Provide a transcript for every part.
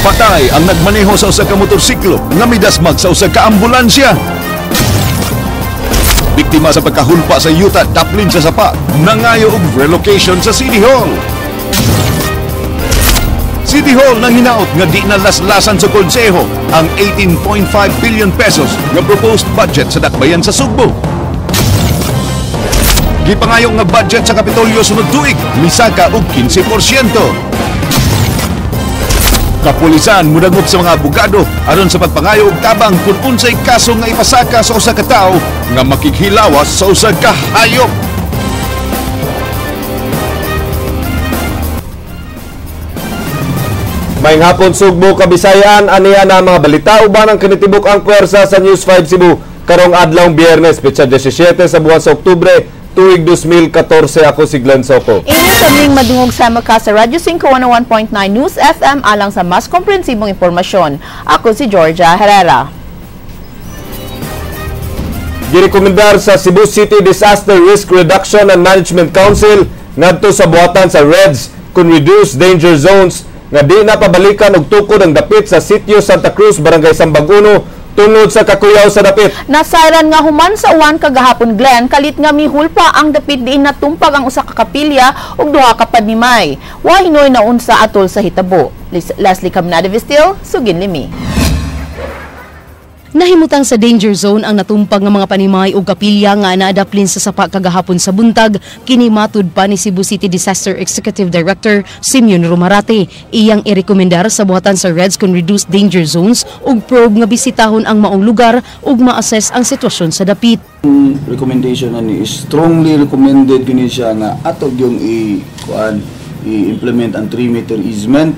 Patay ang nagmaneho sa usa ka motorsiklo nga midasmag sa usa ka ambulansya. Biktima sa pagkahulpa sa yuta daplin sa sapa, nangayo og relocation sa City Hall. City Hall nang hinaot nga di na laslasan sa konseho ang 18.5 billion pesos nga proposed budget sa dakbayan sa Sugbo. Gipangayo nga budget sa Kapitolyo sunod tuig misaka og 15%. Kapulisan mudagop sa mga abogado aron sa pagpangayo og tabang kung unsay kaso nga ipasaka sa usa ka tawo nga makighilawas sa usa ka hayop. Maayong hapon Sugbo, Kabisayaan, aniya na mga balita uban ang kinitibok ang puwersa sa News 5 Cebu karong adlawng Biyernes, petsa 17 sa buwan sa Oktubre, tuig 2014. Ako si Glenn Soco. Inyo kaming madungog sa maka sa Radyo 5 101.9 News FM alang sa mas komprehensibong impormasyon. Ako si Georgia Herrera. Girekomendar sa Cebu City Disaster Risk Reduction and Management Council ngadto sa buhatan sa REDS kun reduce danger zones nga di na pabalikan og tukod ang dapit sa Sitio Santa Cruz, Barangay Sambag 1 tungod sa kakuyaw sa dapit. Nasayran nga human sa uwan kagahapon, Glenn, kalit nga mihulpa ang dapit diin natumpag ang usa ka kapilya ug duha ka panimay. Wa hinoy na unsa atol sa hitabo. Leslie Caminada Vistil, sugin limi. Nahimutang sa danger zone ang natumpag nga mga panimay ug kapilya nga naadaplin sa sapa kagahapon sa buntag, kini matud pa ni Cebu City Disaster Executive Director Simeon Romarate. Iyang irekomendar sa buhatan sa REDS kun reduce danger zones ug probe nga bisitahon ang maong lugar ug ma-assess ang sitwasyon sa dapit. Ang recommendation ani is strongly recommended kini siya nga ato gyung i-implement ang 3-meter easement,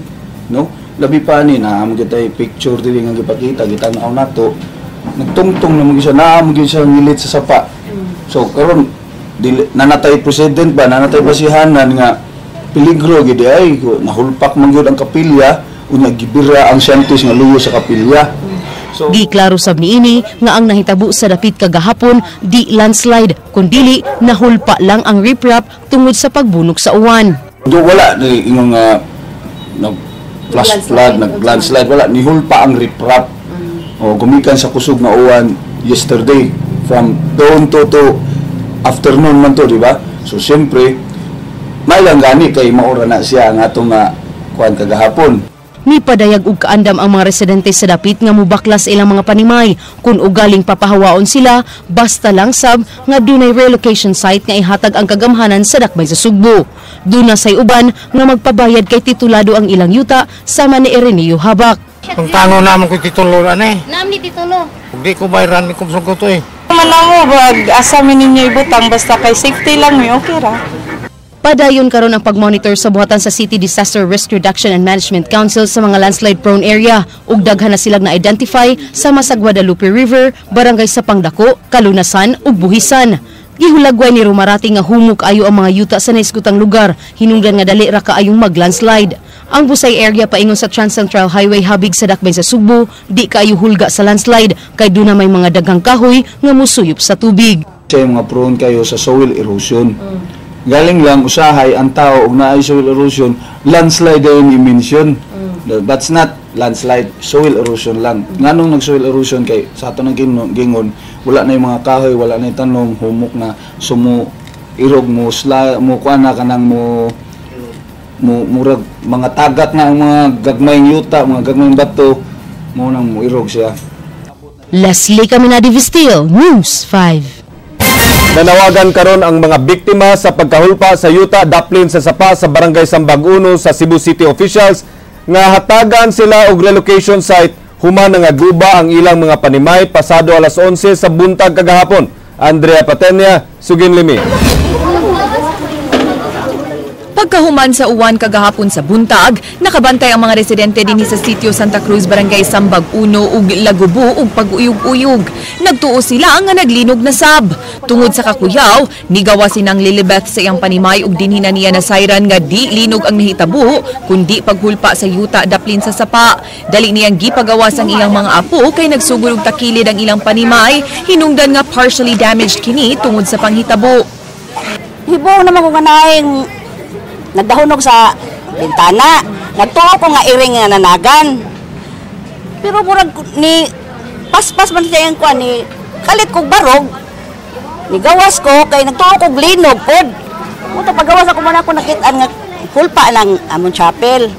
no? Labi pa ni naa mo kitay picture dili nga gipakita gitan-aw nato, nagtungtong na mo siya, naa mo gyud siya ngilit sa sapa. So karon dili nanatay president ba, nanatay basihanan nga peligro gid ay nahulpak man gyud ang kapilya, unya gibira ang scientist nga luyo sa kapilya. So, giklaro sab niini nga ang nahitabo sa dapit kagahapon di landslide kundili nahulpa lang ang riprap tungod sa pagbunok sa uwan. Do wala ni ingon nga nag flash flood, nag landslide, wala nihulpa ang riprap. O gumikan sa kusog nga uwan yesterday from dawn to afternoon man to, di ba? So siyempre may lang gani kay maura na siya ang atong kuan kagahapon. Nipadayag og kaandam ang mga residente sa dapit nga mubaklas ilang mga panimay kung ugaling papahawaon sila basta lang sab nga dunay relocation site nga ihatag ang kagamhanan sa dakbay sa Sugbo. Duna say uban nga magpabayad kay titulado ang ilang yuta sama ni Ireneo Habak. Kung tano naman ko titulo ani. Nam ni titulo. Di ko bayaran ni kumsong ko to eh. Manamo bag asa mi ninyo ibutang basta kay safety lang mi okay ra. Padayon karon ang pagmonitor sa buhatan sa City Disaster Risk Reduction and Management Council sa mga landslide-prone area ug daghan na silang na-identify sama sa Guadalupe River, Barangay Sapangdako, Kalunasan ug Buhisan. Gihulagway ni Romarate nga humok ayo ang mga yuta sa naisgutang lugar, hinungdan nga dali ra kaayong maglandslide. Ang Busay area paingon sa Trans-Central Highway habig sa dakbay sa Sugbo, di kaayo hulga sa landslide kay duna may mga daghang kahoy nga musuyop sa tubig. Siya mga prone kayo sa soil erosion. Galing lang usahay ang tao og naay soil erosion, landslide dayon i-mention. That's not landslide, soil erosion lang. Nganong nag-soil erosion kay sa ato nang gingon, wala na yung mga kahoy, wala na yung tanom, humok na, sumu irog mo sla mo kuan na kanang mo murag mga tagak na ang mga gagmayng yuta, mga gagmayng bato, mo nang mo irog siya. Leslie Caminada Vistil, News 5. Nanawagan karon ang mga biktima sa pagkahulpa sa yuta daplin sa sapa sa Barangay Sambag 1 sa Cebu City officials nga hatagan sila og relocation site human nga guba ang ilang mga panimay pasado alas 11 sa buntag kagahapon. Andrea Patenia, sugin limi. Pagkahuman sa uwan kagahapon sa buntag, nakabantay ang mga residente dinhi sa Sitio Santa Cruz, Barangay Sambag 1 ug Lagubo ug pag-uyog-uyog. Nagtuo sila nga naglinog na sab. Tungod sa kakuyaw, nigawa sinang Lilibeth sa iyang panimay ug dinhi na niya nasayran nga di linog ang nahitabo, kundi paghulpa sa yuta daplin sa sapa. Dali niyang gipagawas ang iyang mga apo kay nagsugod og takilid ang ilang panimay, hinungdan nga partially damaged kini tungod sa panghitabo. Hibuong naman ko nga naing nagdahunog sa bintana. Nagtuo ko nga iring nga nanagan. Pero murag ni paspas man siya ang kuan ni kalit kog barog. Ni gawas ko kay nagtuo kog linog pod. Muto pagawas ako man ako nakitaan nga hulpa lang among chapel.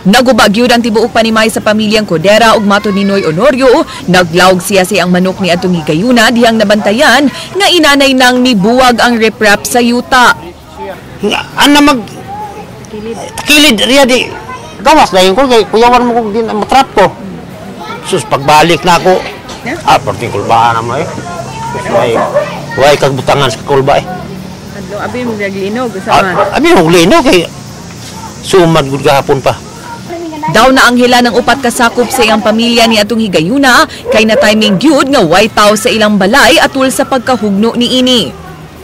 Naguba gyud ang tibuok panimay sa pamilyang Codera ug matod ni Noy Honorio, naglawg siya sa iyang manok ni atong higayuna dihang nabantayan nga inanay nang mibuwag ang riprap sa yuta. Ana mag kilid riya di gawas dayon ko kay kuyawan mo kog din matrap ko. Sus, pagbalik na ako. Ah, perting kulbaan na mo eh. Way, way kag butangan sa kulba eh. Abi mo naglinog. Ah, abi mo linog kay sumad gud gahapon pa. Daw na ang hila ng upat kasakop sa iyang pamilya ni atong higayuna kay na timing gyud nga way taw sa ilang balay atul sa pagkahugno ni ini.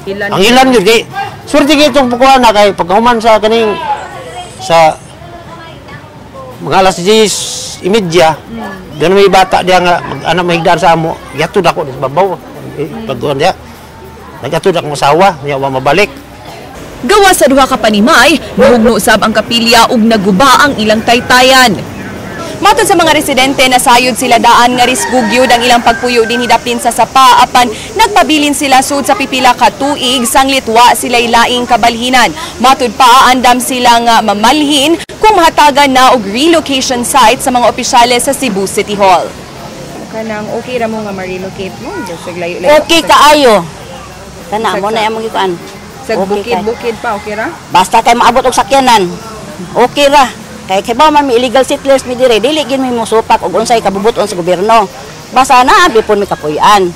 Ang ilan gyud kay swerte kay itong pukuan na kay pagkahuman sa kaning sa mga alas 10:30, doon may bata diya nga mag-anak mahigdaan sa amo, yatod ako sa babaw. Pagkuhan diya. Nagatod akong asawa, niya wa mabalik. Gawa sa duha ka panimay, nahugno sab ang kapilya ug naguba ang ilang taytayan. Matod sa mga residente, nasayod sila daan nga risgo gyud ang ilang pagpuyo dinhi dapin sa sapa apan nagpabilin sila sud sa pipila ka tuig sanglit wa sila'y laing kabalhinan. Matud pa, andam sila nga mamalhin kung mahatagan na og relocation site sa mga opisyales sa Cebu City Hall. Kanang okay ra mo nga ma-relocate mo? Layo-layo. Okay kaayo. Kana mo na among gikuan. Sa Okay bukid-bukid pa, okay ra? Basta kay maabot og sakyanan. Okay ra. Kay kay ba man mi illegal settlers mi dire, dili gid mi mosupak og unsay kabubuton sa gobyerno. Basta naa bipon mi kapuy-an.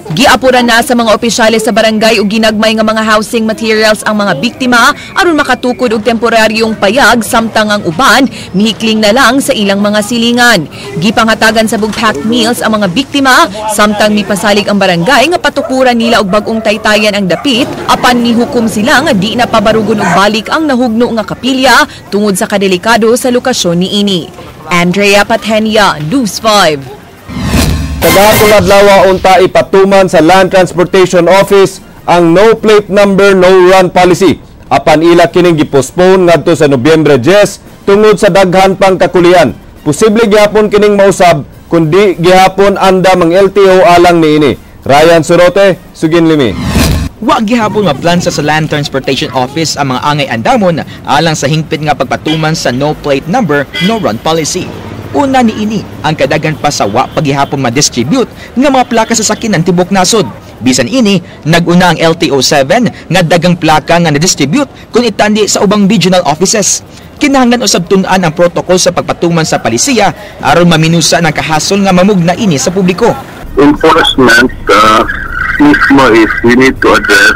Giapura na sa mga opisyales sa barangay ug ginagmay nga mga housing materials ang mga biktima aron makatukod og temporaryong payag samtang ang uban mihikling na lang sa ilang mga silingan. Gipanghatagan sa packed meals ang mga biktima samtang mipasalig ang barangay nga patukuran nila og bag-ong taytayan ang dapit apan nihukom sila nga di na pabarugon og balik ang nahugno nga kapilya tungod sa kadelikado sa lokasyon niini. Andrea Patenia, News 5. Kagahapon adlaw unta ipatuman sa Land Transportation Office ang no plate number no run policy. Apan ila kining gipospone ngadto sa Nobyembre 10 tungod sa daghan pang kakulian. Posible gihapon kining mausab kundi gihapon andam ang LTO alang niini. Ryan Sorote, sugin limi. Wa gihapon maplansa sa Land Transportation Office ang mga angay andamon alang sa hingpit nga pagpatuman sa no plate number no run policy. Una niini ang kadagan pa sa wa paghihapon ma-distribute nga mga plaka sa sakyanan tibok nasod. Bisan ini, nag-una ang LTO 7 nga dagang plaka nga na-distribute kung itandi sa ubang regional offices. Kinahanglan usab tun-an ang protocol sa pagpatuman sa palisiya aron maminusa ng kahasol nga mamugna ini sa publiko. Enforcement mismo is we need to address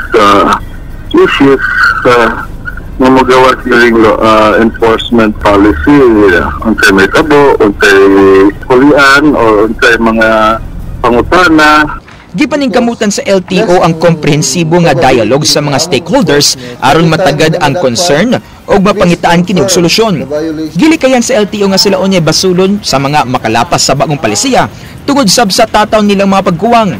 issues nga magawas during enforcement policy, unsay may tabo, unsay kulian, or unsay mga pangutana. Gipaningkamutan sa LTO ang komprehensibo nga dialogue sa mga stakeholders aron matagad ang concern o mapangitaan kini og solusyon. Gilikayan sa LTO nga sila unyay basulon sa mga makalapas sa bagong palisiya tungod sab sa tataw nilang mga pagkuwang.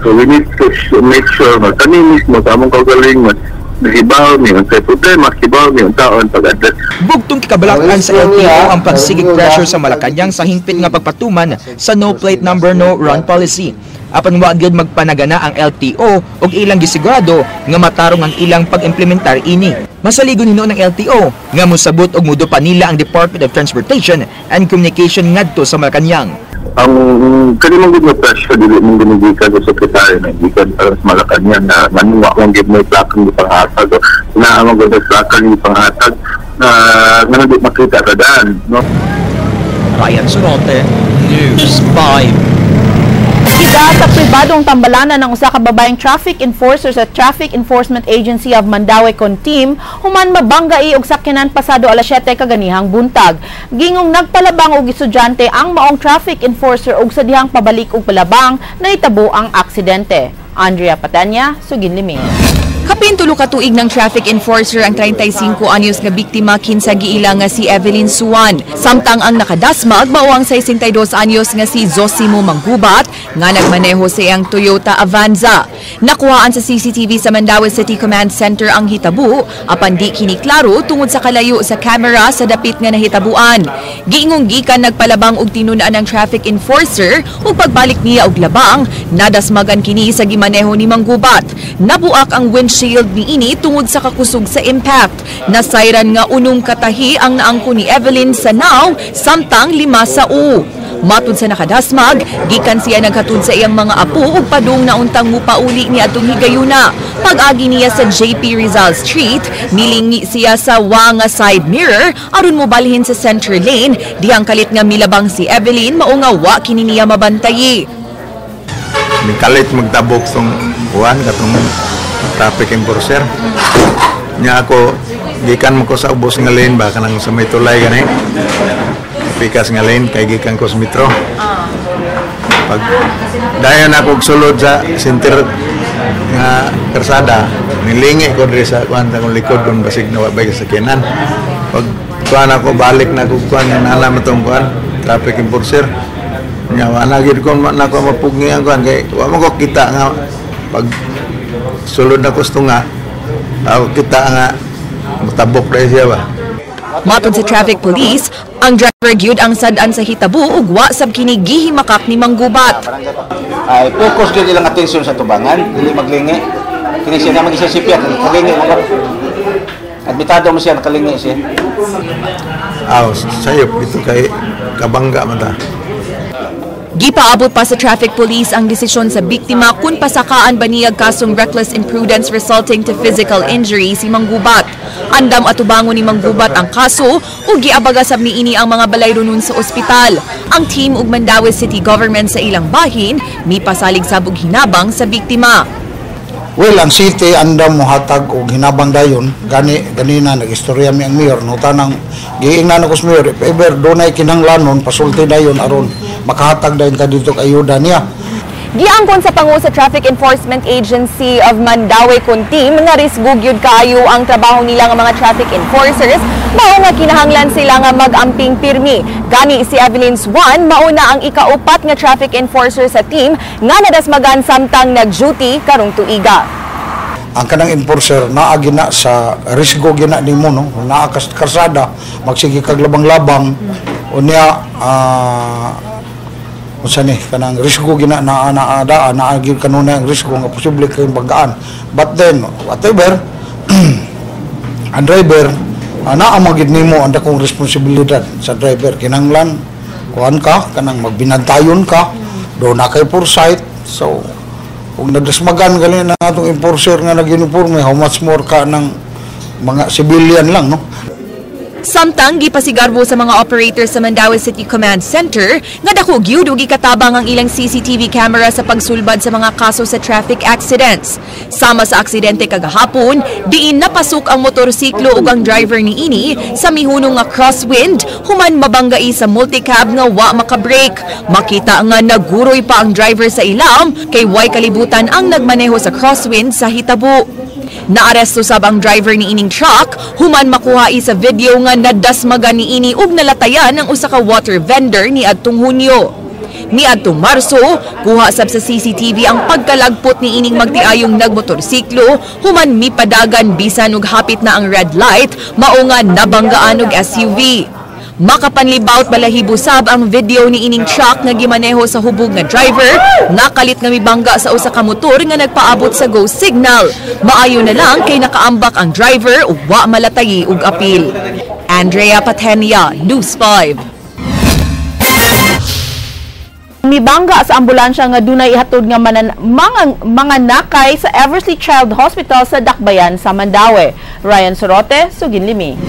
So we need to make sure nga kami mismo sa among kaugalingon nahibaw ni unsay problema, hibaw ni unsaon pag-address. Bugtong kikabalakan sa LTO ang pagsigig pressure sa Malacañang sa hingpit nga pagpatuman sa no plate number no run policy. Apan wa gyud magpanagana ang LTO og ilang gisigurado nga matarong ang ilang pag-implementar ini. Masaligon hinuon ng LTO nga mosabot og mudo pa nila ang Department of Transportation and Communication ngadto sa Malacañang. Ang kanimang gud nga pressure dili mong ginigikan sa sekretary na gikan para sa Malacañang na manuwa mong gid may plakang gipanghatag o naa man gud plakang gipanghatag na nga di makita sa daan, no? Ryan Sorote, News 5. Gida sa pribadong tambalanan ng usa ka babaeng traffic enforcer sa Traffic Enforcement Agency of Mandaue Team human mabanggai og sakyanan pasado alas 7 kaganihang buntag. Gingong nagpalabang og estudyante ang maong traffic enforcer og sa dihang pabalik og palabang nahitabo ang aksidente. Andrea Patanya, Sugin Limi. Kapin 3 ka tuig ng traffic enforcer ang 35 anyos nga biktima kinsa giila nga si Evelyn Suan. Samtang ang nakadasmag mao ang 62 anyos nga si Zosimo Manggubat nga nagmaneho sa iyang Toyota Avanza. Nakuhaan sa CCTV sa Mandaue City Command Center ang hitabo apan di kini klaro tungod sa kalayo sa camera sa dapit nga nahitabuan. Giingong gikan nagpalabang og tinun-an ang traffic enforcer ug pagbalik niya og labang nadasmagan kini sa gimaneho ni Manggubat. Nabuak ang windshield niini tungod sa kakusog sa impact. Nasayran nga unong katahi ang naangko ni Evelyn sa now samtang 5 sa U. Matud sa nakadasmag, gikan siya naghatod sa iyang mga apo ug padung na untang mupauli ni atong higayuna. Pag-agi niya sa JP Rizal Street, nilingi siya sa wa nga side mirror aron mobalhin sa center lane, dihang kalit nga milabang si Evelyn mao nga wa kini niya mabantayi. Mikalit magtabok tong kuan katong traffic enforcer. Nya ako gikan mo ko sa ubos nga lane ba kanang sa may tulay gani. Pikas nga lane kay gikan ko sa metro. Pag dayon ako sulod sa center nga karsada, nilingi ko diri sa kuan sa akong likod kung basig na wa bay sakyanan. Pag kuan ako balik na ko kuan nga nala tong kuan traffic enforcer. Nya wa na gid ko na ko mapugni ang kuan kay wa man ko kita nga pag sulod na ko sa tunga, ako kita nga mutabok dahil siya ba. Matod sa traffic police, ang driver gyud ang sad-an sa hitabo ug wa sab kini gihimakak ni Manggubat. Ay focus gyud ilang atensyon sa tubangan, dili maglingi. Kini siya na mag-isa sipya, kalingi mo. Admitado mo siya nakalingi siya. Aw, sayop ito kay kabangga man ta. Gipaabot pa sa traffic police ang desisyon sa biktima kung pasakaan ba niya kasong reckless imprudence resulting to physical injury si Manggubat. Andam atubangon ni Manggubat ang kaso ug giabaga sab niini ang mga balayronon sa ospital. Ang team ug Mandaue City Government sa ilang bahin mipasalig sab og hinabang sa biktima. Well, ang city andam mohatag og hinabang dayon gani ganina nagistorya mi ang mayor no tanang giingnan ako sa mayor if ever dunay kinahanglanon pasulti dayon aron makahatag dayon ta dito kay ayuda niya. Giangkon sa pangu sa Traffic Enforcement Agency of Mandaue kun team nga risgo gyud kaayo ang trabaho nila nga mga traffic enforcers mao nga kinahanglan sila nga mag-amping pirmi. Gani si Evelyn Swan mao na ang ikaupat nga traffic enforcer sa team nga nadasmagan samtang nag-duty karong tuiga. Ang kanang enforcer naa gina sa risgo gina nimo no, naa ka sa karsada magsige kag labang-labang unya unsa ni kanang risgo gina naa naa daa naa gyud kanunay ang risgo nga posible kay banggaan. But then whatever ang driver naa man gyud nimo ang dakong responsibilidad sa driver kinahanglan kuan ka kanang magbinantayon ka do na kay foresight. So kung nagdasmagan gali na atong enforcer nga nag-uniforme, how much more ka ng mga civilian lang no. Samtang gipasigarbo sa mga operators sa Mandaue City Command Center nga dako gyud og gikatabang ang ilang CCTV camera sa pagsulbad sa mga kaso sa traffic accidents. Sama sa aksidente kagahapon, diin napasok ang motorsiklo ug ang driver niini sa mihunong nga crosswind human mabanggai sa multicab nga wa makabrake. Makita nga naguroy pa ang driver sa ilam kay way kalibutan ang nagmaneho sa crosswind sa hitabo. Naaresto sab ang driver ni ining truck human makuha sa video nga nadasmagan niini ug nalatayan ang usa ka water vendor niadtong Hunyo. Niadtong Marso, kuha sab sa CCTV ang pagkalagpot ni ining magtiayong nagmotorsiklo human mipadagan bisan og hapit na ang red light mao nga nabanggaan og SUV. Makapanlibaut balahibo sab ang video ni ining truck nga gimaneho sa hubog nga driver nakalit nga mibangga sa usa ka motor nga nagpaabot sa go signal. Maayo na lang kay nakaambak ang driver ug wa malatayi og apil. Andrea Patenia, News 5. Mibangga sa ambulansya nga dunay ihatod nga mga nakay sa Eversley Child Hospital sa Dakbayan sa Mandaue. Ryan Sorote, Suginlimi.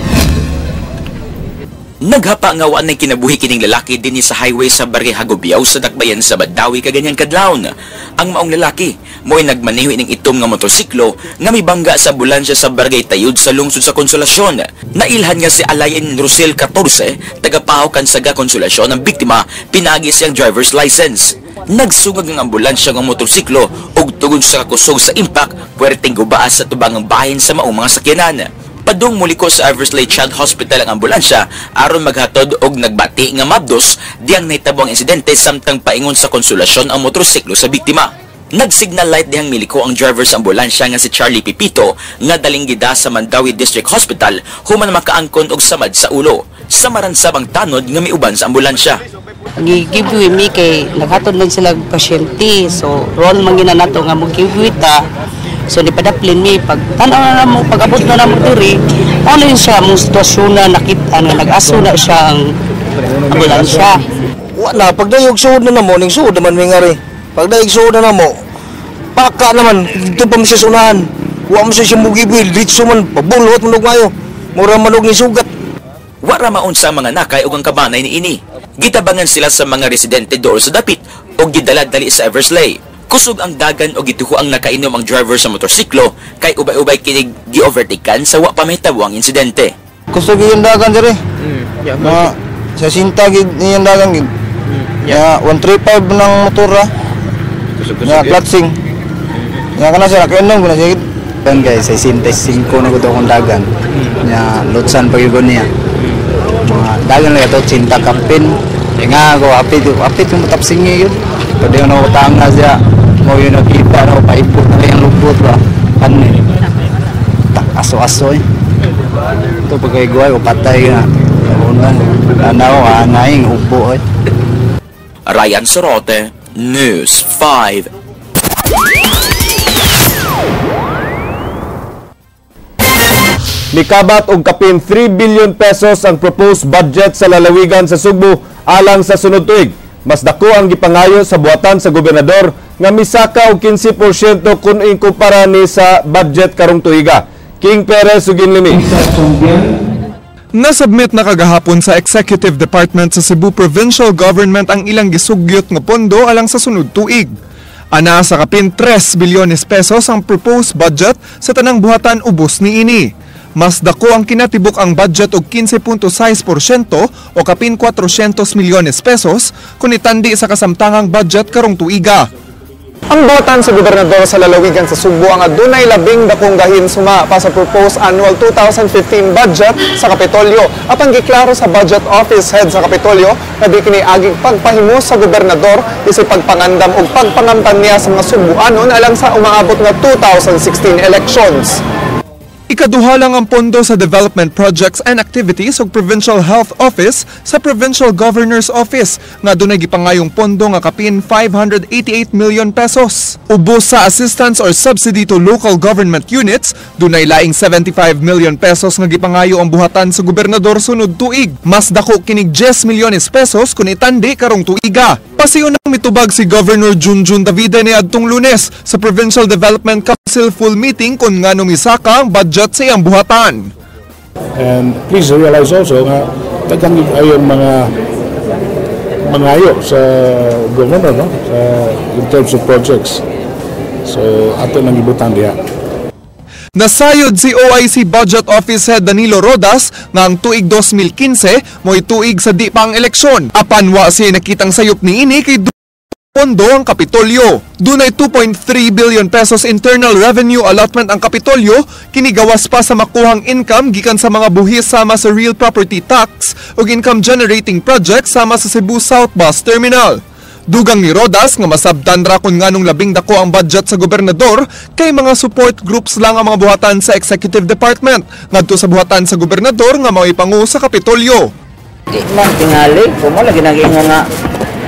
Naghapa nga wa nay kinabuhi kining lalaki dinhi sa highway sa Barangay Hagobiao sa Dakbayan sa Mandaue kaganyan kadlawon. Ang maong lalaki mo'y nagmaneho ining itom nga motorsiklo nga mibangga sa ambulansya sa Barangay Tayud sa lungsod sa Konsolasyon. Nailhan nga si Alain Rosel 14, taga Pahokan sa Konsolasyon, ang biktima pinaagi siyang driver's license. Nagsugag ang ambulansya ng motorsiklo ug tungod sa kakusog sa impact, puwerteng gubaa sa tubangang bahin sa maong mga sakyanan. Padung muliko sa Eversley Child Hospital ang ambulansya aron maghatod og nagbati nga mabdos diyang nahitabo ang insidente samtang paingon sa konsolasyon ang motorsiklo sa biktima. Nagsignal light dihang miliko ang driver sa ambulansya nga si Charlie Pipito nga dalinggida sa Mandawi District Hospital human makaangkon og samad sa ulo. Samaran sab ang tanod nga miuban sa ambulansya. Gi-give mi kay naghatod man sila og pasyente, so ron man gina nato nga mo give ta. So nipadaplin mi pag tan-aw na namo, pag abot na namo diri, ano yun siya mong sitwasyon na nakita nga nag-aso na siya ang ambulansya. Wa na pagdayog suod na namo ning suod naman mi ngari. Pagdayog suod na namo, paka naman dito pa mi siya sunahan. Wa man siya mugibil, ditso man pabulhot man og maayo. Mura man og ni sugat. Wa ra maunsa mga nakay ug ang kabanay niini. Gitabangan sila sa mga residente dool sa dapit ug gidala dali sa Eversley. Kusog ang dagan og gituho ang nakainom ang driver sa motorsiklo kay ubay-ubay kinig gi-overtaken sa wa pa mahitabo ang insidente. Kusog yung dagan diri. Mga sa sinta gid niyang dagan gid. Ya 135 ng motor ra. Ya clutching. Ya kana siya nakainom gud siya. Kan guys, sa 65 na gud akong dagan. Nya lutsan pa gyud niya. Mga dagan lang ato cinta kampin. Nga ako apit apit yung matapsingi yun. Pwede na ako tanga siya. Mo yun nakita na paipot na kayang lupot ba. Ano eh. Aso-aso eh. Ito pagkaiguay o patay na. Unang anaw, anaing, ubo eh. Ryan Sorote, News 5. Mikabat og kapin 3 billion pesos ang proposed budget sa lalawigan sa Sugbo alang sa sunod tuig. Mas dako ang gipangayo sa buhatan sa gobernador nga misaka og 15% kun ikumpara ni sa budget karong tuiga. King Perez ug Ginlimi. Nasubmit na kagahapon sa Executive Department sa Cebu Provincial Government ang ilang gisugyot nga pondo alang sa sunod tuig. Ana sa kapin 3 bilyones pesos ang proposed budget sa tanang buhatan ubos niini. Mas dako ang kinatibuk ang budget og 15.6% o kapin 400 milyones pesos kung itandi sa kasamtangang budget karong tuiga. Ang buhatan sa gobernador sa lalawigan sa Sugbo ang adunay labing dakong gahin suma pa sa proposed annual 2015 budget sa Kapitolyo. Apan giklaro sa budget office head sa Kapitolyo na di kini agig pagpahimo sa gobernador isip pagpangandam og pagpangampanya sa mga Sugboanon alang sa umaabot nga 2016 elections. Ikaduha lang ang pondo sa development projects and activities ug Provincial Health Office sa Provincial Governor's Office nga dunay gipangayong pondo nga kapin 588 million pesos. Ubos sa assistance or subsidy to local government units, dunay laing 75 million pesos nga gipangayo ang buhatan sa gobernador sunod tuig. Mas dako kinig 10 milyones pesos kun itandi karong tuiga. Pasiyon ang mitubag si Governor Junjun Davide niadtong Lunes sa Provincial Development Council full meeting kung ngano misaka ang budget sa iyang buhatan. And please realize also nga daghang ayong mga mangayo sa governor, no? In terms of projects. So ato nang ibutang diha. Nasayod si OIC Budget Office Head Danilo Rodas nga ang tuig 2015 mo'y tuig sa di pa ang eleksyon. Apan wa siya nakitang sayop niini kay pondo ang Kapitolyo. Dunay 2.3 billion pesos internal revenue allotment ang Kapitolyo, kinigawas pa sa makuhang income gikan sa mga buhis sama sa real property tax ug income generating projects sama sa Cebu South Bus Terminal. Dugang ni Rodas nga masabtan ra kung nganong labing dako ang budget sa gobernador kay mga support groups lang ang mga buhatan sa Executive Department ngadto sa buhatan sa gobernador nga mao'y pangu sa Kapitolyo. Di man tingali, kung mo lagi nag-ingon nga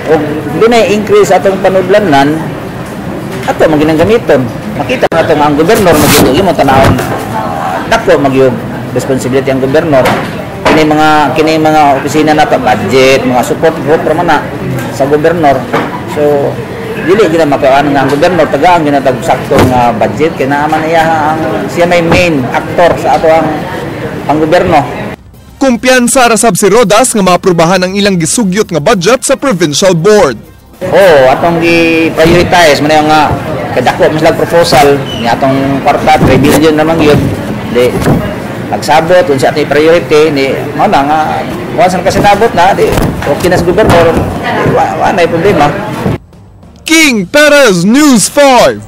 og dunay increase atong panudlanan ato man ginang gamiton. Makita nga atong ang gobernador magyud mo tanawon dako magyud responsibility ang gobernador. Kini mga opisina nato budget, mga support group ra man na sa gobernador. So dili gid makaan nga ang gobernador tagaan ginatag sakto nga budget kay naa man iya ang siya may main actor sa ato ang gobyerno. Kumpiyansa ra sab si Rodas nga maaprubahan ang ilang gisugyot nga budget sa provincial board. Oh, atong gi-prioritize man nga kadako mas lag proposal ni atong kwarta 3 billion naman gyud. Di nagsabot kung sa atong priority ni mao na nga once na kasinabot na di okay na sa gobernador, wa na problema. King Perez, News 5.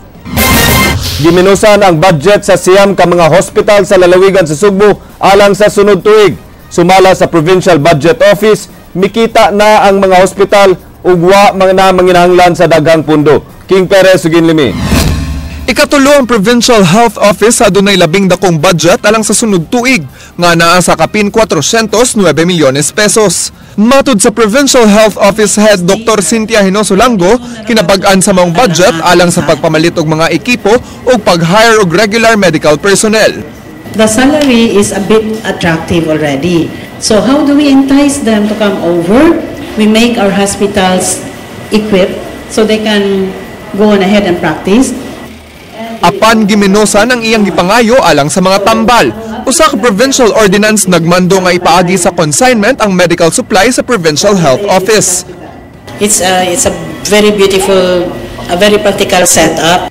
Giminusan ang budget sa 9 ka mga hospital sa lalawigan sa Sugbo alang sa sunod tuig. Sumala sa Provincial Budget Office, mikita na ang mga hospital ug wa mga na manginahanglan sa daghang pundo. King Perez, Suginlimi. Ikatulo ang Provincial Health Office sa adunay labing dakong budget alang sa sunod tuig nga naa sa kapin 409 milyones pesos. Matud sa Provincial Health Office Head Dr. Cynthia Hinoso Langgo, kinabag-an sa maong budget alang sa pagpamalit og mga ekipo ug pag-hire og regular medical personnel. The salary is a bit attractive already. So how do we entice them to come over? We make our hospitals equipped so they can go on ahead and practice. Apan giminusan ang iyang gipangayo alang sa mga tambal. Usa ka provincial ordinance nagmando nga ipaagi sa consignment ang medical supply sa Provincial Health Office. It's a very beautiful, a very practical setup.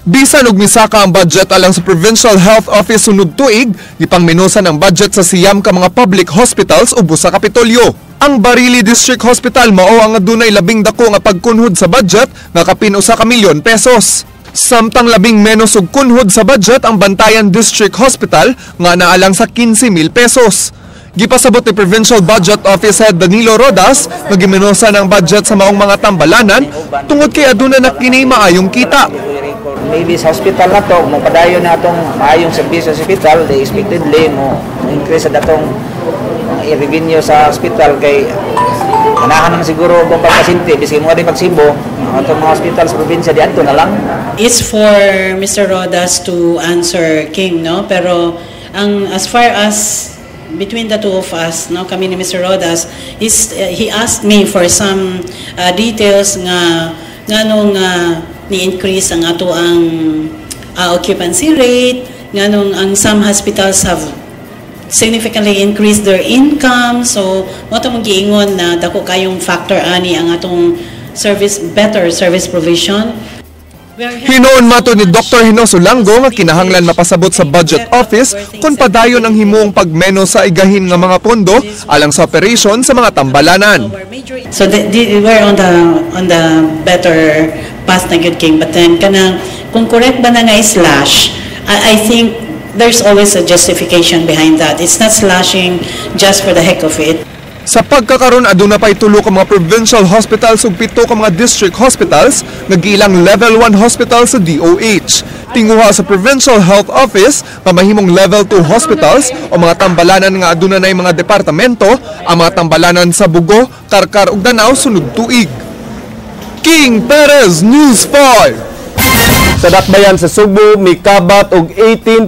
Bisan og misaka ang budget alang sa Provincial Health Office sunod tuig, gipangminusan ang budget sa 9 ka mga public hospitals ubos sa Kapitolyo. Ang Barili District Hospital mao ang adunay labing dako nga pagkunhod sa budget nga kapin 1 ka milyon pesos. Samtang labing menos og kunhod sa budget ang Bantayan District Hospital nga naalang sa 15 mil pesos. Gipasabot ni Provincial Budget Office Head Danilo Rodas nga giminusan ang budget sa maong mga tambalanan tungod kay aduna na kini maayong kita. Maybe sa hospital na to, mo padayon na atong maayong serbisyo sa hospital, they expectedly mo increase sa datong mga revenue sa hospital kay ganahan naman siguro kung pagpasyente bisag mo di pagsibo ang atong mga hospital sa probinsya diadto na lang. It's for Mr. Rodas to answer, King, no? Pero ang as far as between the two of us, no, kami ni Mr. Rodas, is he asked me for some details nga nganong ni-increase ang ato ang occupancy rate, nganong ang some hospitals have significantly increased their income. So, mao to mong giingon na dako kayong factor ani ang atong service better service provision. Hinuon matud ni Dr. Hinoso Langgo nga kinahanglan mapasabot sa Budget Office kung padayon ang himuong pagmenos sa igahin nga mga pondo alang sa operation sa mga tambalanan. So we're on the better path na gyud, King, but then kanang kung correct ba na nga slash, I think there's always a justification behind that. It's not slashing just for the heck of it. Sa pagkakaron, aduna pay 3 ka mga provincial hospitals ug 7 ka mga district hospitals nga giilang level 1 hospital sa DOH. Tinguha sa Provincial Health Office nga mahimong level 2 hospitals o mga tambalanan nga aduna nay mga departamento ang mga tambalanan sa Bogo, Carcar ug Danao sunod tuig. King Perez, News 5. Sa dakbayan sa Sugbo, mikabat og 18.5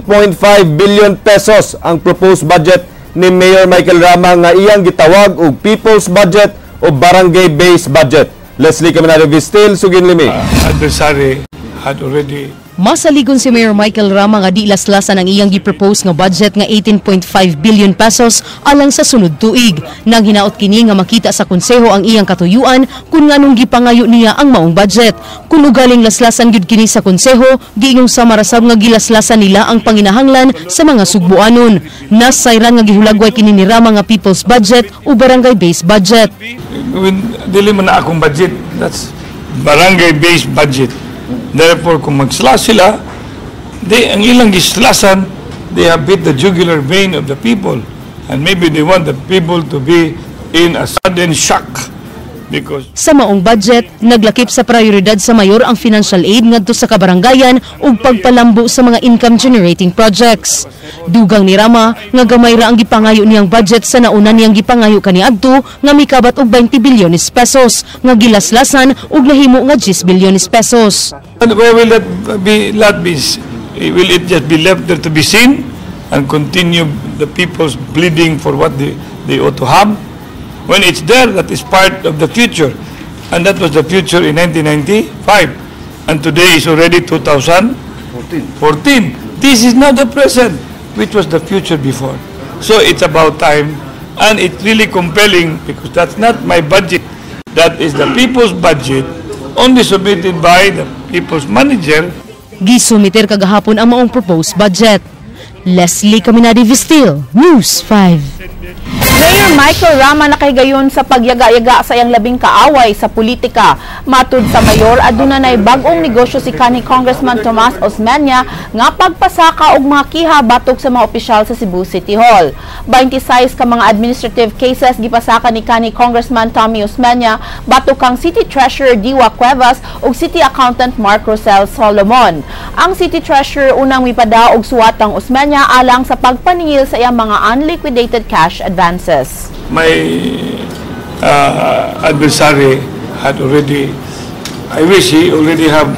billion pesos ang proposed budget ni Mayor Michael Rama nga iyang gitawag og People's Budget o Barangay-based budget. Leslie Caminada Vistil, Suginlimi. Adversary had already Masaligon si Mayor Michael Rama nga di laslasan ang iyang gi-propose nga budget nga 18.5 billion pesos alang sa sunod tuig. Nang hinaot kini nga makita sa konseho ang iyang katuyuan kung nganong gipangayo niya ang maong budget. Kung ugaling laslasan gyud kini sa konseho, giingong sa marasab nga gilaslasan nila ang panginahanglan sa mga Sugbuanon. Nasayran nga gihulagway kini ni Rama nga People's Budget o barangay-based budget. When, dili man na akong budget, that's barangay-based budget. Therefore, kung mag-slash sila, they, ang ilang gislasan, they have bit the jugular vein of the people. And maybe they want the people to be in a sudden shock because Sa maong budget, naglakip sa prioridad sa mayor ang financial aid ngadto sa kabarangayan ug pagpalambo sa mga income generating projects. Dugang ni Rama nga gamay ra ang gipangayo niyang budget sa nauna niyang gipangayo kaniadto nga mikabat og 20 bilyones pesos nga gilaslasan ug nahimo nga 10 bilyones pesos. And where will that be, that be, will it just be left there to be seen and continue the people's bleeding for what they ought to have? When it's there, that is part of the future. And that was the future in 1995. And today is already 2014. This is not the present, which was the future before. So it's about time, and it's really compelling because that's not my budget. That is the people's budget, only submitted by the people's manager. Gisumiter kagahapon ang maong proposed budget. Leslie Caminadi Vistil, News 5. Mayor Michael Rama nakahigayon sa pagyaga-yaga sa iyang labing kaaway sa politika. Matud sa mayor, aduna nay bag-ong negosyo si kanhi Congressman Tomas Osmeña nga pagpasaka og mga kiha batok sa mga opisyal sa Cebu City Hall. 26 ka mga administrative cases gipasaka ni kanhi Congressman Tommy Osmeña batok kang City Treasurer Diwa Cuevas ug City Accountant Mark Rosel Solomon. Ang City Treasurer unang mipadaog suwat ang Osmeña alang sa pagpaningil sa iyang mga unliquidated cash advances. My adversary had already, I wish he already have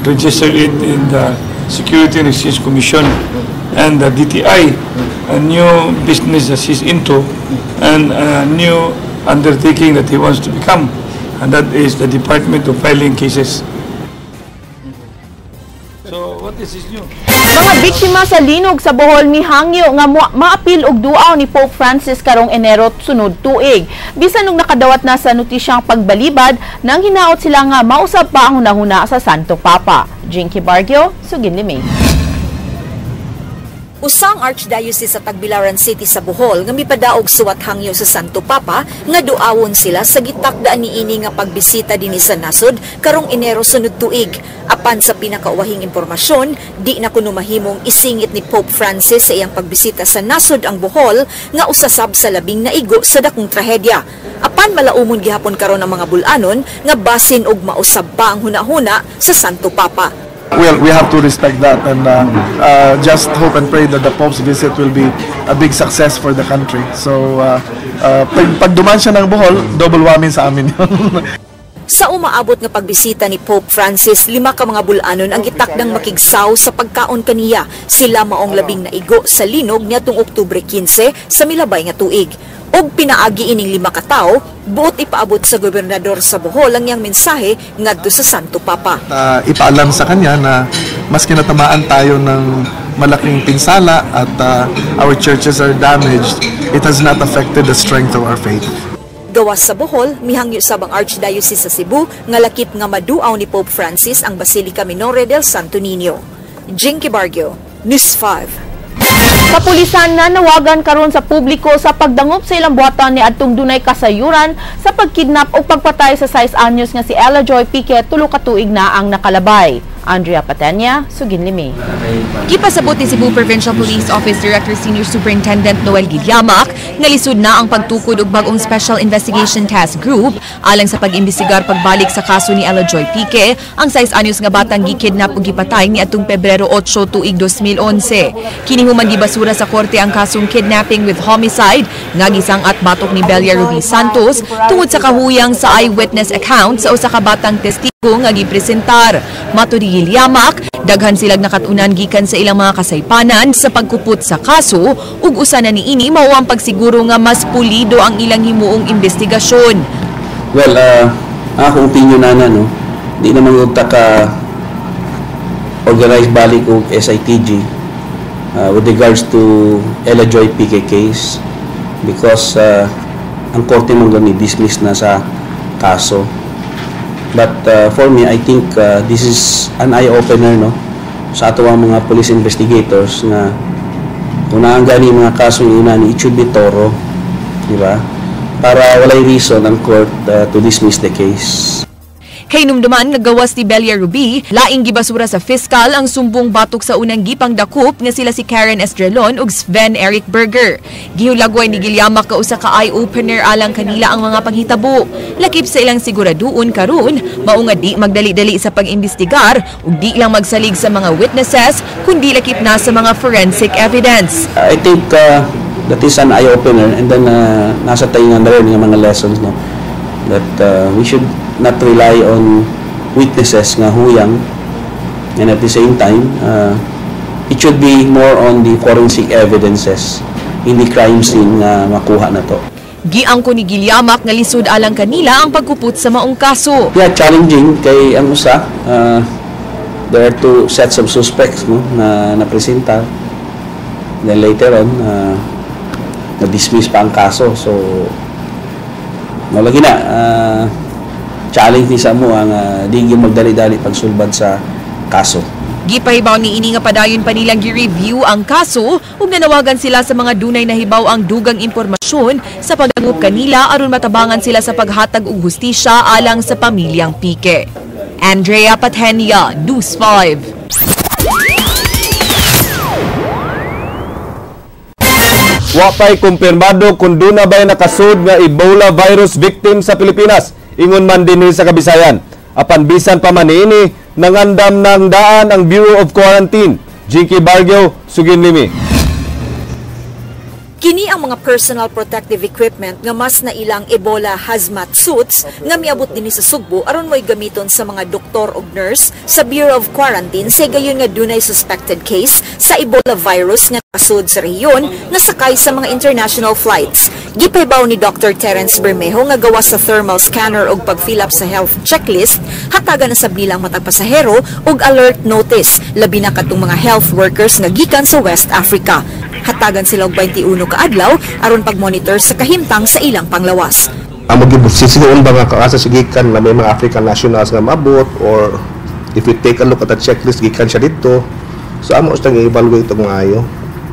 registered it in the Security and Exchange Commission and the DTI, a new business that he's into and a new undertaking that he wants to become, and that is the Department of Filing Cases. So what is this new? Mga biktima sa linog sa Bohol mihangyo nga maapil og duaw ni Pope Francis karong Enero sunod tuig. Bisan og nakadawat na sa notisyang pagbalibad, nang hinaot sila nga mausab pa ang hunahuna sa Santo Papa. Jinky Bargio, Sugin Limi. Usang Archdiocese sa Tagbilaran City sa Bohol nga mipadaog suwat hangyo sa Santo Papa nga duawon sila sa gitakdaan niini nga pagbisita dinhi sa nasod karong Enero sunod tuig. Apan sa pinakauwahing impormasyon, di na kuno mahimong isingit ni Pope Francis sa iyang pagbisita sa nasod ang Bohol nga usasab sa labing naigo sa dakong trahedya. Apan malaumon gihapon karon ang mga bulanon nga basin og mausab pa ang hunahuna sa Santo Papa. Well, we have to respect that and just hope and pray that the Pope's visit will be a big success for the country. So, pag duman siya ng Bohol, double whammy sa amin yun. Sa umaabot nga pagbisita ni Pope Francis, lima ka mga bulanon ang gitakdang makigsaw sa pagkaon kaniya. Sila maong labing naigo sa linog niadtong Oktubre 15 sa milabay nga tuig. Og pinaagi ining lima ka tawo, buot ipaabot sa gobernador sa Bohol ang iyang mensahe ngadto sa Santo Papa. Ipaalam sa kanya na maski natamaan tayo ng malaking pinsala at our churches are damaged, it has not affected the strength of our faith. Gawas sa Bohol, mihangyo sab ang Archdiocese sa Cebu nga lakip nga maduaw ni Pope Francis ang Basilica Minore del Santo Niño. Jinky Bargio, News 5. Kapulisan na nawagan karon sa publiko sa pagdangop sa ilang buhatan ni adtong dunay kasayuran sa pagkidnap o pagpatay sa 6 anyos nga si Ella Joy Pique, 3 ka tuig na ang nakalabay. Andrea Patenya, Suginlimi. Gipasabot ni Cebu Provincial Police Office Director Senior Superintendent Noel Gilyamak nga lisod na ang pagtukod og bag-ong Special Investigation Task Group alang sa pag-imbestigar pagbalik sa kaso ni Ella Joy Pique, ang 6 anyos nga batang gikidnap ug gipatay ni atong Pebrero 8 tuig 2011. Kini human gibasura sa korte ang kasong kidnapping with homicide nga gisang-at batok ni Belia Ruby Santos tungod sa kahuyang sa eyewitness account sa usa ka batang testigo nga gipresentar. Matud ni Gilyamak, daghan silag nakatunan gikan sa ilang mga kasaypanan sa pagkupot sa kaso ug usa na niini mao ang pagsiguro nga mas pulido ang ilang himuong investigasyon. Well, akong opinion na no, di naman ta ka organize balik og SITG with regards to Ella Joy Pique case because ang korte man gani dismiss na sa kaso. But for me, I think this is an eye-opener, no, sa ato ang mga police investigators nga kung naa gani mga kaso yung inani, it should be thorough, di ba? Para walay reason ang court to dismiss the case. Kay numduman nga gawas ni Belia Ruby, laing gibasura sa fiscal ang sumbong batok sa unang gipang dakop nga sila si Karen Estrelon ug Sven Eric Berger. Gihulagway ni Gilyamak ka usa ka eye-opener alang kanila ang mga panghitabo. Lakip sa ilang siguraduon karon, mao nga di magdali-dali sa pag-imbestigar ug di lang magsalig sa mga witnesses kundi lakip na sa mga forensic evidence. I think that is an eye-opener and then nasa tayo nga na rin yung mga lessons, no, that we should not rely on witnesses nga huyang and at the same time it should be more on the forensic evidences in the crime scene nga makuha na to. Giangko ni Gilyamak nga lisod alang kanila ang pagkupot sa maong kaso. Yeah, challenging kay ang usa, there are two sets of suspects, no, na napresenta. Then later on na-dismiss pa ang kaso. So mao lagi na challenge ni sa mo ang di gyud magdali-dali pagsulbad sa kaso. Gipahibaw ni ini nga padayon pa nilang gi-review ang kaso ug nanawagan sila sa mga dunay nahibaw ang dugang impormasyon sa pagdangup kanila aron matabangan sila sa paghatag og hustisya alang sa pamilyang Pique. Andrea Patenia, News 5. Wa pa'y kumpirmado kung duna ba'y nakasud nga Ebola virus victim sa Pilipinas. Ingon man dinhi sa Kabisayan. Apan bisan pa man niini, nangandam ng daan ang Bureau of Quarantine. Jinky Bargio, sugin limi. Kini ang mga personal protective equipment nga mas nailang Ebola hazmat suits nga miabot dinhi sa Sugbo aron mo'y gamiton sa mga doktor ug nurse sa Bureau of Quarantine sa gayon nga dunay suspected case sa Ebola virus nga nakasud sa rehiyon nga sakay sa mga international flights. Gipahibaw ni Dr. Terence Bermejo nga gawas sa thermal scanner ug pag-fill up sa health checklist, hatagan na sab nilang matag pasahero og alert notice labi na katong mga health workers nga gikan sa West Africa. Hatagan sila og 21 ka adlaw aron pag-monitor sa kahimtang sa ilang panglawas. Amo gibusisigon ba nga kaasa si gikan na may mga African nationals nga maabot, or if we take a look at the checklist gikan siya dito. So amo sa i-evaluate og maayo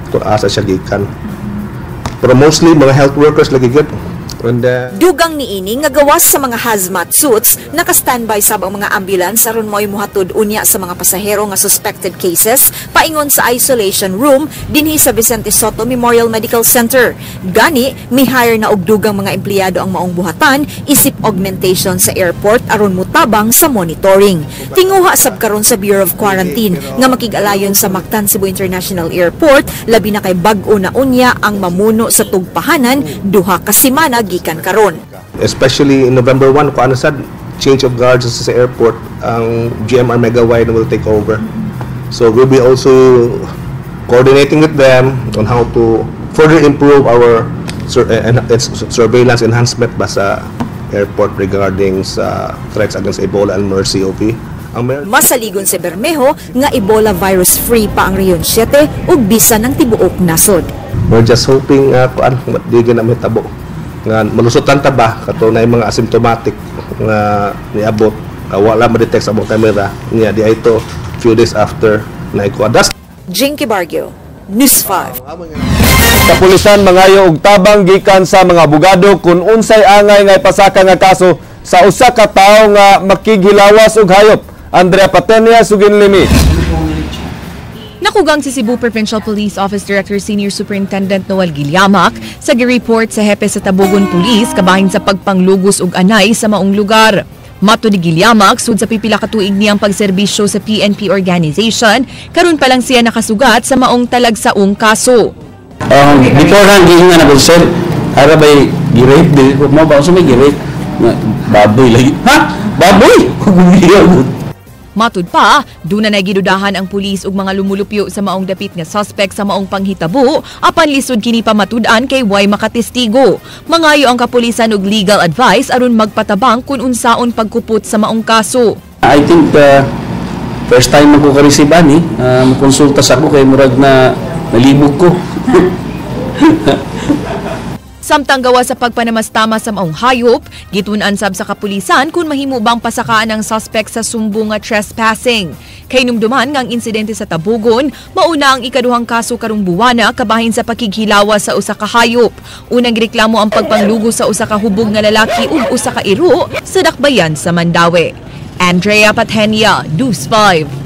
kung asa siya gikan. Pero mostly mga health workers lagi gyud. And, dugang niini nga gawas sa mga hazmat suits, naka-standby sab ang mga ambulance aron mo'y mohatod unya sa mga pasahero nga suspected cases paingon sa isolation room dinhi sa Vicente Soto Memorial Medical Center. Gani, mi-hire na og dugang mga empleyado ang maong buhatan isip augmentation sa airport aron motabang sa monitoring. Tinguha sab karon sa Bureau of Quarantine nga makig-alayon sa Mactan Cebu International Airport, labi na kay bag-o na unya ang mamuno sa tugpahanan duha ka semana gikan karon. Especially in November 1, kung ano sad, change of guards sa airport, ang GMR Megawide will take over. So we'll be also coordinating with them on how to further improve our surveillance enhancement ba sa airport regarding sa threats against Ebola and MERS-CoV. Masaligon si Bermejo nga Ebola virus free pa ang Rehiyon 7 ug bisan ng tibuok nasod. We're just hoping kuan di na mahitabo nga malusutan ta ba kato na mga asymptomatic nga niabot wala ma-detect sa among kamera niya di ito few days after na ikuha. Jinky Bargio, News 5. Kapulisan mangayo og tabang gikan sa mga abogado kung unsay angay nga ipasaka nga kaso sa usa ka tawo nga makighilawas og hayop. Andrea Patenia, sugin limi. Nakugang si Cebu Provincial Police Office Director Senior Superintendent Noel Giliamac sa gi-report sa hepe sa Tabogon Police kabahin sa pagpanglugos og anay sa maong lugar. Mato ni Giliamac, sud sa pipila ka tuig niyang pagserbisyo sa PNP organization, karon pa lang siya nakasugat sa maong talagsaong kaso. Beforehand, giingan ako, sir, ara ba'y gi-rape? Dili ko mo ba? May gi-rape? Baboy lagi. Ha? Baboy? Matud pa, duna na gidudahan ang pulis ug mga lumulupyo sa maong dapit nga suspect sa maong panghitabo, apan lisod kini pamatud-an kay way makatestigo. Mangayo ang kapulisan og legal advice aron magpatabang kun unsaon pagkupot sa maong kaso. I think first time ako ka-receive ani, konsulta sa ako kay murag na nalibog ko. Samtang gawa sa pagpanamastama sa maong hayop, gitun-an sab sa kapulisan kung mahimo bang pasakaan ang suspect sa sumbong nga trespassing. Kay numduman nga ang insidente sa Tabogon, mauna ang ikaduhang kaso karong buwana kabahin sa pakighilawa sa usa ka hayop. Unang gireklamo ang pagpanglugo sa usa ka hubog nga lalaki ug usa ka iro sa dakbayan sa Mandaue. Andrea Patenia, News 5.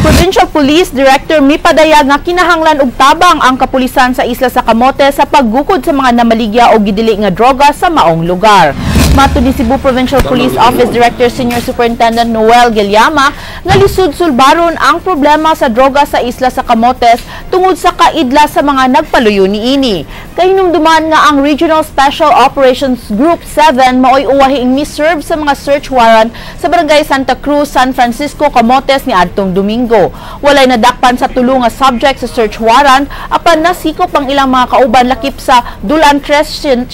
Provincial Police Director mipadayag nga kinahanglan og tabang ang kapulisan sa Isla sa Camote sa paggukod sa mga namaligya o gidili nga droga sa maong lugar. Matud ni Cebu Provincial Police Office Director Senior Superintendent Noel Giliamac nga lisod sulbaron ang problema sa droga sa Isla sa Camotes tungod sa kaidla sa mga nagpaluyo niini. Kahinumduman nga ang Regional Special Operations Group 7 maoy uwahiing mi-serve sa mga search warrant sa Barangay Santa Cruz, San Francisco, Camotes niadtong Domingo. Walay nadakpan sa tulo nga subject sa search warrant apan nasikop ang ilang mga kauban lakip sa dulan 300,000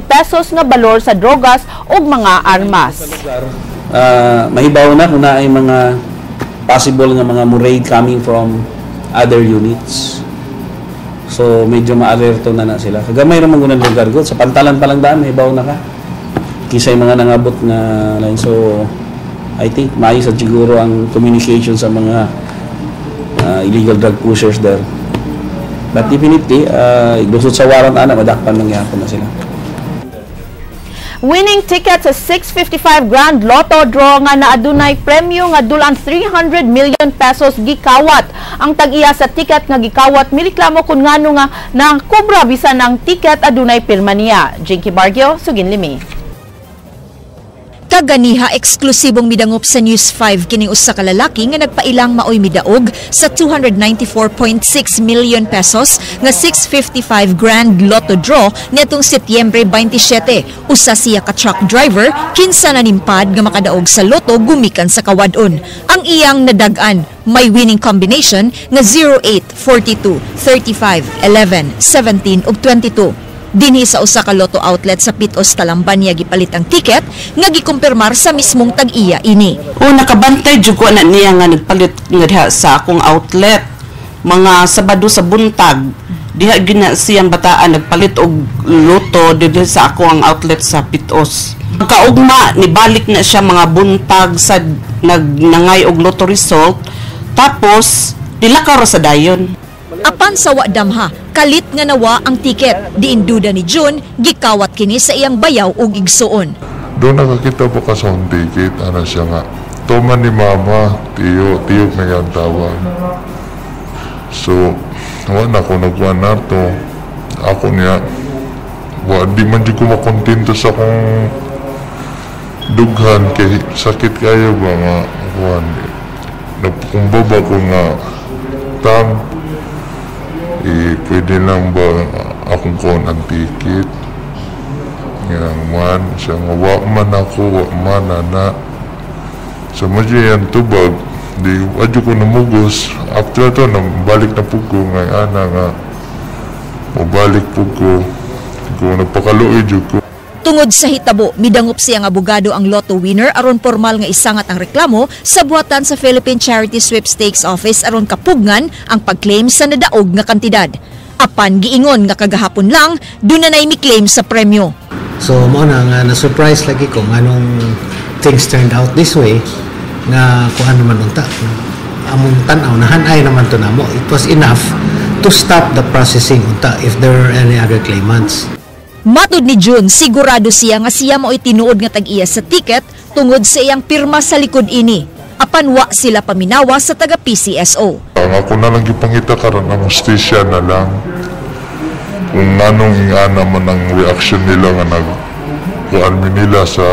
pesos nga balor sa droga ug mga armas. Mahibaw na kung naay mga possible nga mga muraid coming from other units. So medyo maalerto na na sila. Kagamay ra man gunang lugar gud sa pantalan pa lang daan mahibaw na ka. Kisay mga nangabot na line. So I think maayo sad siguro ang communication sa mga illegal drug pushers there. But definitely, lusot sa warrant ana, madakpan lang yapon na sila. Winning ticket sa 655 Grand Lotto draw nga naadunay premyo nga dulan 300 million pesos gikawat. Ang tag-iya sa ticket nga gikawat mireklamo kun ngano nga nakobra bisan ang ticket adunay pirma niya. Jinky Bargio, sugin limi. Kaganiha eksklusibong midangop sa News 5 kining usa ka lalaki nga nagpailang maoy midaog sa 294.6 million pesos nga 655 Grand Lotto draw niadtong Setyembre 27. Usa siya ka truck driver kinsa nanimpad nga makadaog sa loto gumikan sa Kawadon. Ang iyang nadag-an may winning combination nga 08, 42, 35, 11, 17 ug 22. Dinhi sa usa ka lotto outlet sa Pitos, Talamban niya gipalit ang tiket nga gikumpirmar sa mismong tag-iya ini. O nakabantay jud ko na niya nga nagpalit nga diha sa akong outlet mga Sabado sa buntag. Diha gyud na siyang bataan nagpalit og lotto didto sa ako ang outlet sa Pitos. Kaugma nibalik na siya mga buntag sa nagnangay og lotto result, tapos dilakaw ra sa dayon. Apan sa wa damha, kalit nga nawa ang tiket. Diin duda ni June, gikawat kini sa iyang bayaw ug igsuon. Doon nakakita po ka sa akong ticket, ano siya nga, tuman ni mama, tiyo, tiyo na yan tawag. So, wala ko nagkuha na to. Ako niya, wa, di man di ko makontento sa akong dughan, kay sakit kayo ba nga, kuhan. Nagkumbaba ko nga, tang, eh, pwede lang ba akong kuhan ang ticket? Yang man, siya nga, wa man ako, wa man, ana. So, medyo yan tubag, di, adyo ko namugos. After to, balik na po ko, nga, ana nga, mabalik po ko, ko nagpakaluoy dyo ko. Tungod sa hitabo, midangop siyang abogado ang lotto winner aron formal nga isangat ang reklamo sa buhatan sa Philippine Charity Sweepstakes Office aron kapugngan ang pag-claim sa nadaog nga kantidad. Apan giingon nga kagahapon lang, dunay mi-claim sa premyo. So mo na nga na-surprise lagi ko nganong things turned out this way nga kuan naman unta. Among tan-aw nahanay naman to namo. It was enough to stop the processing unta if there were any other claimants. Matud ni June, sigurado siya nga siya mao'y tinuod nga tag-iya sa tiket tungod sa iyang pirma sa likod ini. Apan wa sila paminawa sa taga PCSO. Ang ako na lang gipangita karon ang hustisya na lang. Kung anong ingana man ang reaction nila nga nagkuan mi nila sa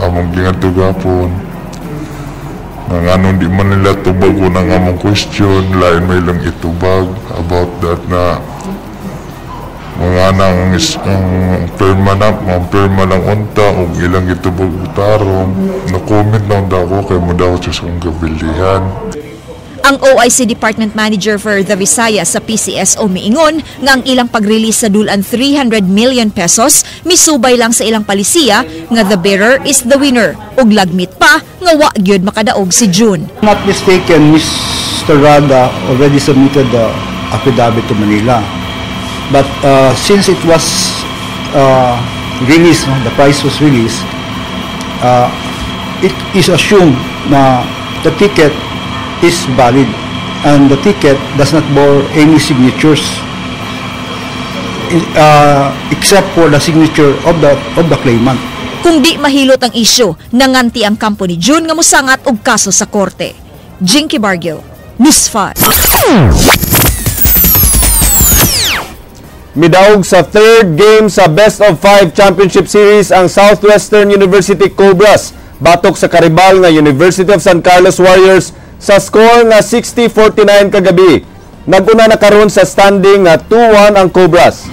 among gingadto gapon. Nga anong di man nila tubag ko ng among question, lain may lang itubag about that na mga nang ang pirma na, mga pirma lang unta o ilang itubag tarong, na-comment lang daw ako kay mo daw sa akong gabilihan. Ang OIC Department Manager for the Visayas sa PCSO miingon nga ang ilang pag-release sa dulan 300 million pesos misubay lang sa ilang palisiya nga the bearer is the winner ug lagmit pa nga wa gyud makadaog si June. If not mistaken, Mr. Rada already submitted the affidavit to Manila. But since it was released, no, the price was released, it is assumed na the ticket is valid and the ticket does not bear any signatures except for the signature of the claimant. Kung di mahilot ang isyu, nanganti ang kampo ni June nga mosangat og kaso sa korte. Jinky Bargio, News 5. Midaog sa third game sa Best of 5 Championship Series ang Southwestern University Cobras batok sa karibal nga University of San Carlos Warriors sa score nga 60-49 kagabi. Naguna na karon sa standing nga 2-1 ang Cobras.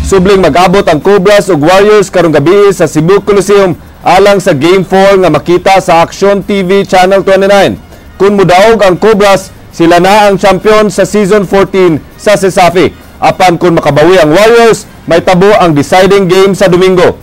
Subling mag-abot ang Cobras ug Warriors karong gabi sa Cebu Coliseum alang sa Game 4 nga makita sa Action TV Channel 29. Kung mudaog ang Cobras, sila na ang champion sa Season 14 sa CESAFI. Apan kung makabawi ang Warriors, may tabo ang deciding game sa Domingo.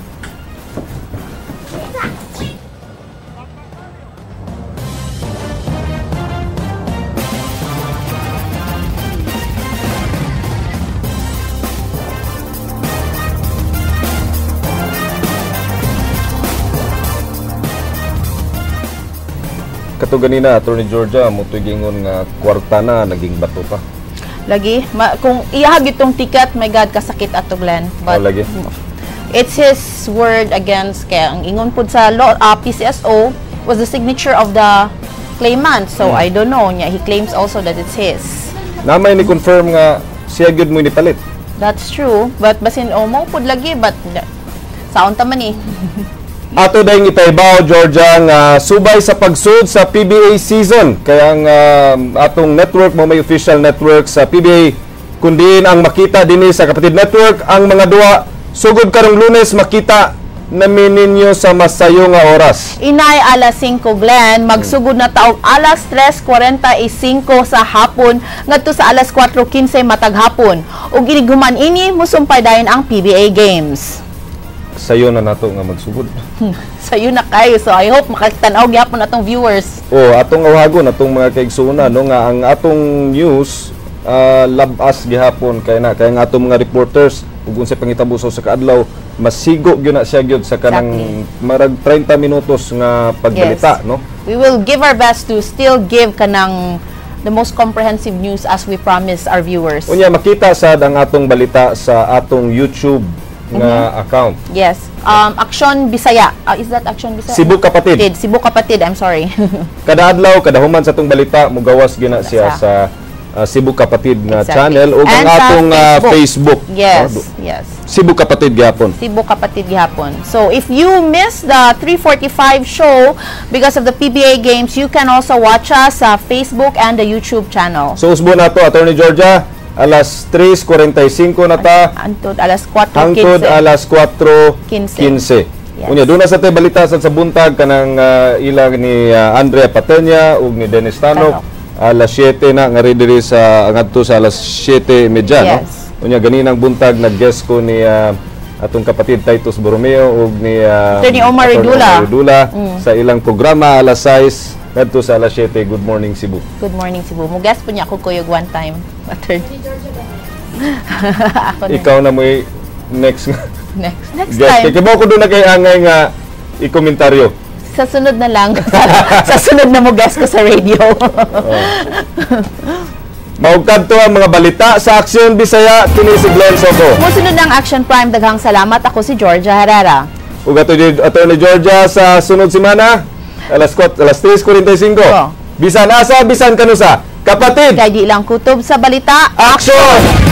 Kato ganina, Attorney Georgia, mo gingon nga kwarta na naging bato pa. Lagi, kung iyahag itong ticket, my God, kasakit ato, Glenn. But oh, lagi. It's his word against kaya ang ingon pud sa law, PCSO was the signature of the claimant. So I don't know. Nya, he claims also that it's his. Namay ni confirm nga siya gyud mo nipalit. That's true. But basin o mo pud lagi, but saon ta man eh. Ato dayong ipahibaw, Georgia, nga subay sa pagsud sa PBA season. Kaya ang atong network mo may official network sa PBA, kundi ang makita dinhi sa Kapatid Network ang mga duwa sugod karong Lunes, makita namin ninyo sa masayo nga oras. Inay alas 5, Glenn, magsugod na taog alas 3:45 sa hapon ngadto sa alas 4:15 matag hapon. Ug inighuman ini, musumpay dayon ang PBA games. Sayo na nato nga magsugod. Sayo na kayo. So I hope makatan-aw gyapon atong viewers. Oh, atong awhagon atong mga kaigsuonan, no, nga ang atong news labas gihapon kay na kay ang atong mga reporters ug unsay pangitabo sa kaadlaw, masigo gyud na siya gyud sa kanang marag 30 minutos nga pagbalita, no. We will give our best to still give kanang the most comprehensive news as we promise our viewers. Unya makita sad ang atong balita sa atong YouTube nga account. Yes. Action Bisaya. Is that Action Bisaya? Cebu Kapatid. Cebu Kapatid, I'm sorry. Kada adlaw, kada human sa atong balita, mugawas gyud na siya sa Cebu Kapatid nga channel ug ang And sa atong Facebook. Yes, No? yes. Cebu Kapatid gyapon. Cebu Kapatid gihapon. So if you miss the 3:45 show because of the PBA games, you can also watch us sa Facebook and the YouTube channel. So usbo na to, Attorney Georgia, alas 3:45 na ta Antod alas 4:15. Hangtod alas 4:15. 15. Yes. Unya doon na sa tay balita sa buntag kanang ilang ni Andrea Patenya ug ni Dennis Tanok alas 7 na nga diri sa ngadto sa alas 7:30, no. Unya ganinang buntag nag-guest ko ni atong kapatid Titus Borromeo ug ni Attorney Omar Attorney Redula. Omar Redula sa ilang programa alas 6 ngadto sa alas 7, Good Morning Cebu. Good Morning Cebu. Mo guest po niya ako kuyog one time. Attorney. Ako na. Ikaw na mo'y next nga Next. Next guest. time. Kay kibaw ko doon na kay angay nga i-komentaryo. Sa sunod na lang. Sa sunod na mo guest ko sa radio. Maugkad to ang mga balita sa Aksyon Bisaya, kini si Glenn Soco. Musunod ng Action Prime, daghang salamat. Ako si Georgia Herrera. Ug ato Attorney Georgia sa sunod semana alas 4, alas 3:45. Oh. Bisan asa, bisan kanusa. Kapatid. Kay di lang kutob sa balita. Action!